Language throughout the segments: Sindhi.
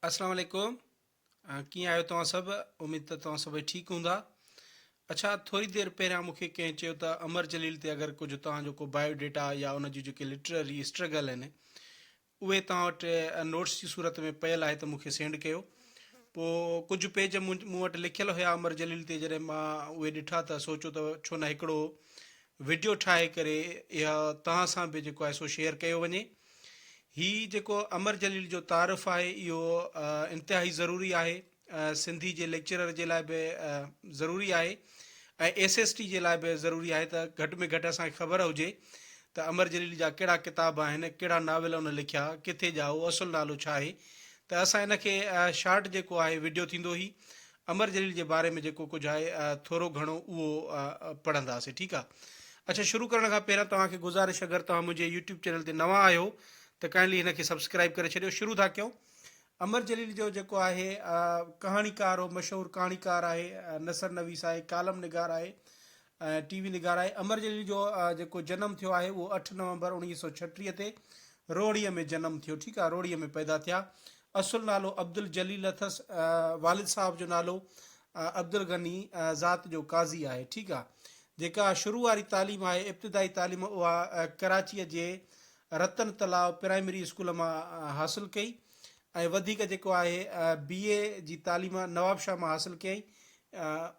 اسلام عليڪم ڪيئن آهيو توهان سڀ اميد ته توهان سڀئي ٺيڪ هوندا اڇا ٿوري دير پهريان مون کي ڪنهن چيو ته امر جليل تي اگر ڪجهه توهان جو ڪو بايو ڊيٽا يا ان جون جيڪي لٽرري اسٽرگل آهن اهي توهان وٽ نوٽس جي صورت ۾ پيل آهي ته مون کي سينڊ ڪيو پوء ڪجهه پيج مون وٽ لکيل هيا امر جليل تي جڏهن مان اهي ڏٺا ته سوچيو ته ڇو نه هڪڙو وڊيو ٺاهي ڪري اها توهان سان به جيڪو آهي سو شيئر ڪيو وڃي هي جيڪو امر جليل جو تعارف آهي اهو انتهائي ضروري آهي سنڌي جي ليڪچرر جي لاء به ضروري آهي ۽ ايس ايس ٽي جي لاء به ضروري آهي ته گهٽ ۾ گهٽ اسان کي خبر هجي ته امر جليل جا ڪهڙا ڪتاب آهن ڪهڙا ناول ان لکيا ڪٿي ڄائو اصل نالو ڇا آهي ته اسان ان کي شارٽ جيڪو آهي وڊيو ٿيندو هي امر جليل جي باري ۾ جيڪو ڪجهه آهي ٿورو گهڻو اهو پڙهنداسين ٺيڪ آ اڇا شروع ڪرڻ کان پهريان توهان کي گذارش اگر توهان منهنجي يوٽيوب چينل تي نوان آهيو ته ڪائنڊلي هن کي سبسڪرائب ڪري ڇڏيو شروع ٿا ڪيون امر جليل جو جيڪو آهي ڪهاڻيڪار هو مشهور ڪهاڻيڪار آهي نثر نويس آهي ڪالم نگار آهي ۽ ٽي وي نگار آهي امر جليل جو جيڪو جنم ٿيو آهي اهو اٺ نومبر 1936 تي روهڙي ۾ جنم ٿيو ٺيڪ آهي روهڙي ۾ پيدا ٿيا اصل نالو عبدالجليل اٿس والد صاحب جو نالو عبدالغني ذات جو قاضي آهي ٺيڪ آ جيڪا شروع واري تعليم آهي ابتدائي تعليم اها ڪراچيء جي رتن تلاء پرائمري اسڪول مان حاصل ڪئي ۽ وڌيڪ جيڪو آهي بي اي جي تعليم نوابشاهه مان حاصل ڪيائين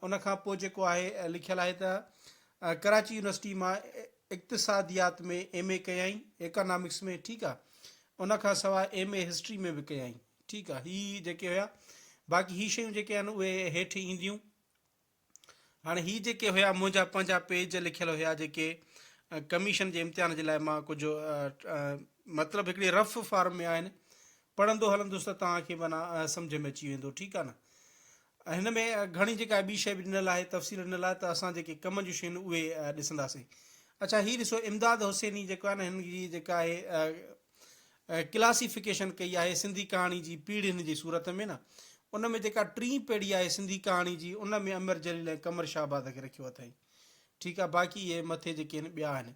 ان کان پوء جيڪو آهي لکيل آهي ته ڪراچي يونيورسٽي مان اقتصاديات ۾ ايم اي ڪيائين ايڪانامڪس ۾ ٺيڪ آ ان کان سواء ايم اي هسٽري ۾ به ڪيائين ٺيڪ آ هي جيڪي هيا باقي هي شيون جيڪي آهن اهي هيٺ اينديون هاڻي هي جيڪي هيا منهنجا پنهنجا پيج لکيل هيا جيڪي ڪميشن جي امتحان جي لاء مان ڪجهه مطلب هڪڙي رف فارم ۾ آهن پڙهندو هلندس ته توهان کي معنيٰ سمجهه ۾ اچي ويندو ٺيڪ آ نه هن ۾ گهڻي جيڪا ٻي شيء به ڏنل آهي تفصيل ڏنل آهي ته اسان جيڪي ڪم جون شيون اهي ڏسنداسين اڇا هي ڏسو امداد حسيني جيڪو آهي نه هن جي جيڪا آهي ڪلاسيفڪيشن ڪئي آهي سنڌي ڪهاڻي جي پيڙهين جي صورت ۾ نه ان ۾ جيڪا ٽين پيڙهي آهي سنڌي ڪهاڻي جي ان ۾ امر جليل ۽ قمر شهباز کي رکيو اٿائين ٺيڪ آ باقي اهي مٿي جيڪي آهن ٻيا آهن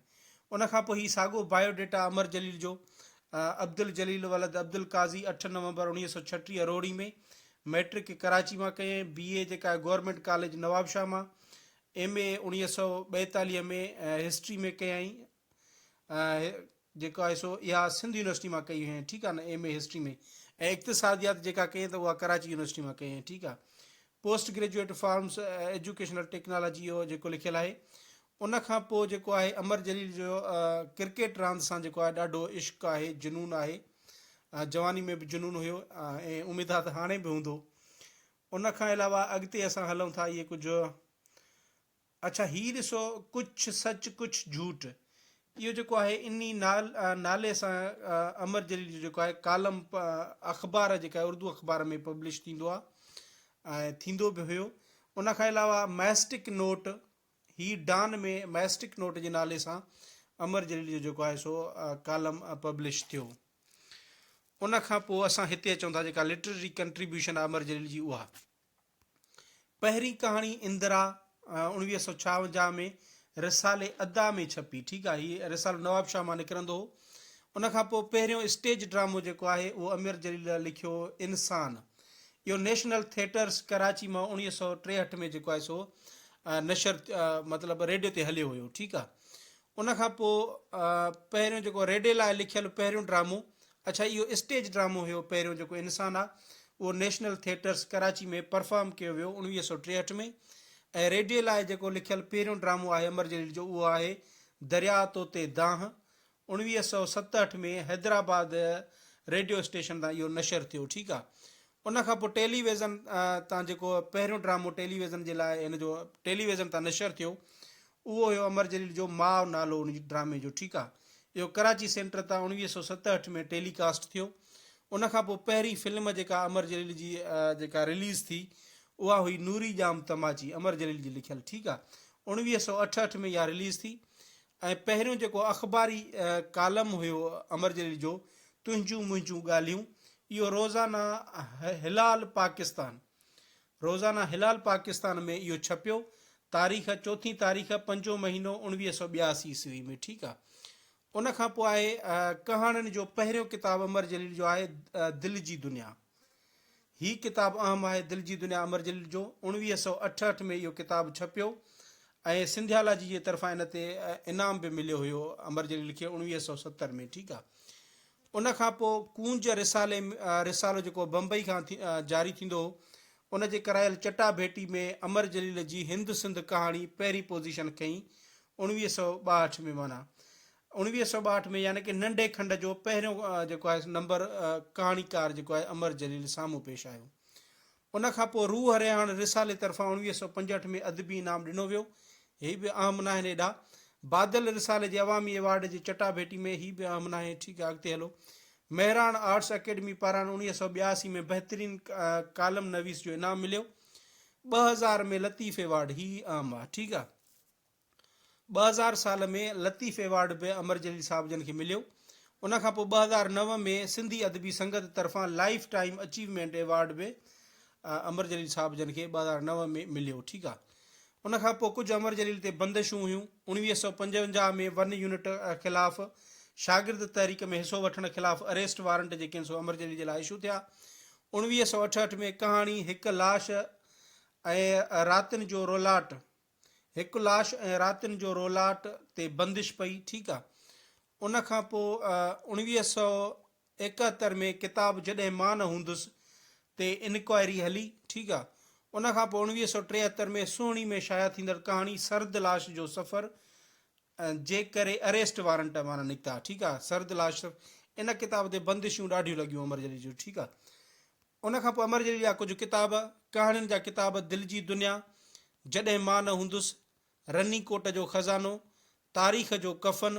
ان کان پوء هي ساڳو بايو ڊيٽا امر جليل جو عبدالجليل ولد عبدالقاضي اٺ نومبر 1936 روهڙي ۾ مئٽرڪ ڪراچي مان ڪيائين بي اي جيڪا آهي گورنمينٽ ڪاليج نوابشاهه مان ايم اي 1942 ۾ هسٽري ۾ ڪيائين جيڪو آهي سو اها سنڌ يونيورسٽي مان ڪئي هئائين ٺيڪ آهي نه ايم اي هسٽري ۾ ۽ اقتصاديات جيڪا ڪيائين ته اها ڪراچي يونيورسٽي مان ڪيائين ٺيڪ آهي post graduate forms educational technology اهو جيڪو لکيل آهي ان کان پوء جيڪو آهي امر جليل جو ڪرڪيٽ راند سان جيڪو آهي ڏاڍو عشق آهي جنون آهي جواني ۾ به جنون هيو ۽ اميد آهي ته هاڻي به هوندو ان کان علاوه اڳتي اسان هلون ٿا اهي ڪجهه اڇا هي ڏسو ڪڇ سچ ڪڇ جھوٽ اهو جيڪو آهي انهي نالي سان امر جليل جو جيڪو آهي ڪالم اخبار جيڪا آهي اردو اخبار ۾ پبلش ٿيندو آهي ۽ ٿيندو به هيو ان کان علاوه ميسٽڪ نوٽ هي ڊان ۾ ميسٽڪ نوٽ جي نالي سان امر جليل جو جيڪو آهي سو ڪالم پبلش ٿيو ان کان پوء اسان هتي اچون ٿا جيڪا لٽرري ڪنٽريبيوشن آهي امر جليل جي اها پهرين ڪهاڻي اندرا 1956 ۾ رسالي ادا ۾ ڇپي ٺيڪ آهي هي رسالو نوابشاهه مان نڪرندو هو ان کان پوء پهريون اسٽيج ڊرامو جيڪو آهي اهو امير جليل لکيو انسان اهو نيشنل ٿيٽرس ڪراچي مان 1963 ۾ جيڪو آهي سو نشر مطلب ريڊيو تي هليو هيو ٺيڪ آهي ان کان پوء پهريون جيڪو ريڊيي لاء لکيل پهريون ڊرامو اڇا اهو اسٽيج ڊرامو هيو پهريون جيڪو انسان آ اهو نيشنل ٿيٽرس ڪراچي ۾ پرفارم ڪيو ويو 1963 ۾ ۽ ريڊيي لاء جيڪو لکيل پهريون ڊرامو آهي امر جليل جو اهو آهي درياء توتي دانهن 1967 ۾ حيدرآباد ريڊيو اسٽيشن تان اهو نشر ٿيو ٺيڪ آ ان کان پوء ٽيلي ويزن تان جيڪو پهريون ڊرامو ٽيلي ويزن جي لاء هن جو ٽيلي ويزن تان نشر ٿيو اهو هيو امر جليل جو ماء نالو ان ڊرامي جو ٺيڪ آ اهو ڪراچي سينٽر تان 1967 ۾ ٽيلي ڪاسٽ ٿيو ان کان پوء پهرين فلم جيڪا امر جليل جي جيڪا رليز ٿي اها هئي نوري ڄام تماچي امر جليل جي لکيل ٺيڪ آ 1968 ۾ اها رليز ٿي ۽ پهريون جيڪو اخباري ڪالم هيو امر جليل جو تنهنجون منهنجون ڳالهيون اهو روزانه هلال پاڪستان روزانه هلال پاڪستان ۾ اهو ڇپيو تاريخ چوٿين تاريخ پنجون مهينو 1982 عيسوي ۾ ٺيڪ آ ان کان پوء آهي ڪهاڻين جو پهريون ڪتاب امر جليل جو آهي دل جي دنيا. هي ڪتاب اهم آهي دل جي دنيا امر جليل جو 1968 ۾ اهو ڪتاب ڇپيو ۽ سنڌيالاجي جي طرفان ان تي انعام به مليو هيو امر جليل کي 1970 ۾ ٺيڪ آ ان کان پوء ڪونج رسالي رسالو جيڪو بمبئي کان جاري ٿيندو هو ان جي ڪرايل چٽا ڀيٽي ۾ امر جليل جي هند سنڌ ڪهاڻي پهرين پوزيشن کنئي 1962 ۾ معنيٰ 1962 ۾ يعني ڪه ننڍي کنڊ جو پهريون جيڪو آهي نمبر ڪهاڻيڪار جيڪو آهي امر جليل سامهون پيش آيو. ان کان پوء روح رهاڻ رسالي طرفان 1965 ۾ ادبي انعام ڏنو ويو. هي به اهم ناهن ايڏا. بادل رسالي جي عوامي ايوارڊ جي چٽاڀيٽي ۾ هي به اهم ناهي. ٺيڪ آهي اڳتي هلو. مهراڻ آرٽس اڪيڊمي پاران 1982 ۾ بهترين ڪالم نويس جو انعام مليو. 2000 ۾ لطيف ايوارڊ هي اهم آهي. ٺيڪ آهي. 2000 سال ۾ لطيف ايوارڊ به امر جليل صاحب جن کي مليو. ان کان پوء 2009 ۾ سنڌي ادبي سنگت طرفان لائيف ٽائيم اچيومينٽ ايوارڊ به امر جليل صاحب جن کي 2009 ۾ مليو. ٺيڪ آ. ان کان پوء ڪجهه امر جليل تي بندشون هيون. 1955 ۾ ون يونٽ خلاف شاگرد تحريڪ ۾ حصو وٺڻ خلاف اريسٽ وارنٽ جيڪي آهن سو امر جليل جي لاء اشو ٿيا. 1968 ۾ ڪهاڻي هڪ لاش ۽ راتين جو رولاٽ هڪ لاش ۽ راتين جو رولاٽ تي بندش پئي ٺيڪ آ ان کان پو 1971 ۾ ڪتاب جڏهن مان نه هوندس تي انڪوائري هلي ٺيڪ آ ان کان پو 1973 ۾ سهڻي ۾ شايع ٿيندڙ ڪهاڻي سرد لاش جو سفر جي ڪري اريسٽ وارنٽ معنيٰ نڪتا ٺيڪ آ سرد لاش ان ڪتاب تي بندشون ڏاڍيون لڳيون امر جليل جون ٺيڪ آ ان کان پوء امر جليل جا ڪجهه ڪتاب، ڪهاڻين جا ڪتاب دل جي دنيا، جڏهن مان نه هوندس، رني ڪوٽ جو خزانو، تاريخ جو ڪفن،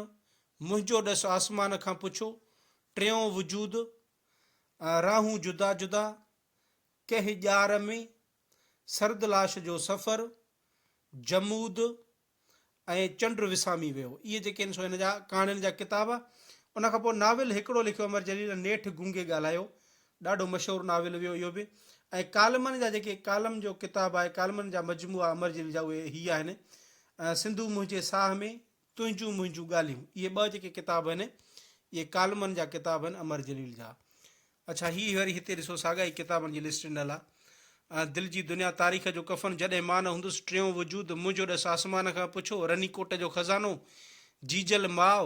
منهنجو ڏس آسمان کان پڇو، ٽيون وجود، راهون جدا جدا، ڪنهن ڄار ۾، سرد لاش جو سفر، جمود، ۽ چنڊ وسامي ويو. اهي جيڪي آهن سو هن جا ڪهاڻين جا ڪتاب. ان کان پوء ناول هڪڙو لکيو امر جليل نيٺ گونگي ڳالهايو. ڏاڍو مشهور ناول ويو اهو به. ۽ ڪالمن جا جيڪي ڪالم جو ڪتاب آهي ڪالمن جا مجموعا امر جليل جا اهي هي آهن، سنڌو منهنجي ساهه ۾، تنهنجون منهنجون ڳالهيون. اهي ٻه جيڪي ڪتاب آهن اهي ڪالمن جا ڪتاب آهن امر جليل جا. اڇا هي وري هتي ڏسو ساڳا ئي ڪتابن جي لسٽ ڏنل آ. دل جي دنيا تاريخ جو ڪفن جڏهن مان نه هوندس ٽيون وجود منهنجو ڏس آسمان کان پڇو رني ڪوٽ جو خزانو جيجل ماء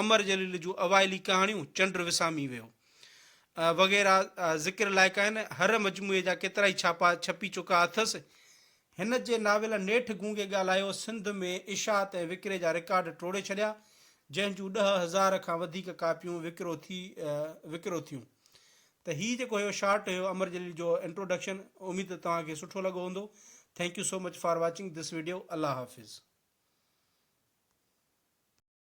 امر جليل جون اوائلي ڪهاڻيون چنڊ وسامي ويو وغيره ذڪر لائق آهن. هر مجموعي جا ڪيترائي ڇاپا ڇپي چڪا اٿس. هن جي ناول نيٺ گونگي ڳالهايو سنڌ ۾ اشاعت ۽ وڪري جا رڪارڊ ٽوڙي ڇڏيا، جنهن جون 10,000 کان وڌيڪ ڪاپيون وڪرو ٿي وڪرو ٿيون. ته هي جيڪو هيو شارٽ هيو امر جليل جو انٽروڊڪشن اميد ته توهان کي سٺو لڳو هوندو thank you so much for watching this video Allah Hafiz.